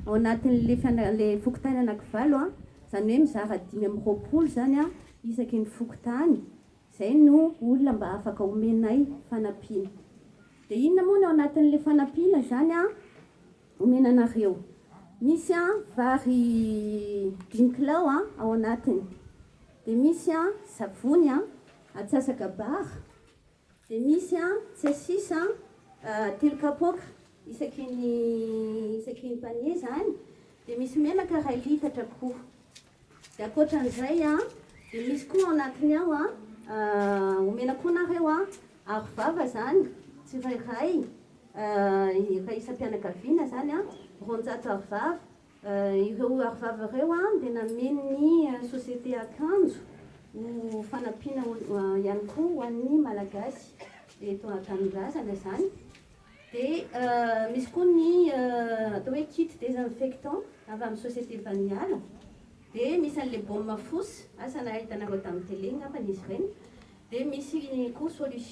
Ao anatin'le le fokontany anankivalo a, zany hoe mizara 25 zany a isaky ny fokontany zay no olona mba afaka omenay fanampiana. Dia inona moa ny ao anatin'le fanampiana zany a omena anareo? Misy a vary 5 kilao a ao anatiny, dia misy a savony a atsasaka bara, dia misy a tsiasisa 3 kapoaka isaky ny panier zany, dia misy menaka 1 litatra koa. Dia ankoatran'izay a, dia misy koa ao anatiny ao a omena koa nareo a aro vava zany tsirairay, iray isam-pianakaviana zany a, 200 aro vava. Ireo aro vava ireo a dia namen'ny société Akanjo ho fanampiana ihany koa ho an'ny Malagasy eto an-tanindrazana zany. Dia misy koa ny atao hoe kit désinfectant avy amin'ny société Vaniala, dia misy an'le baume fosy, asa na hitanareo tamin'ny télé ngambany izy ireny, dia misy koa solution.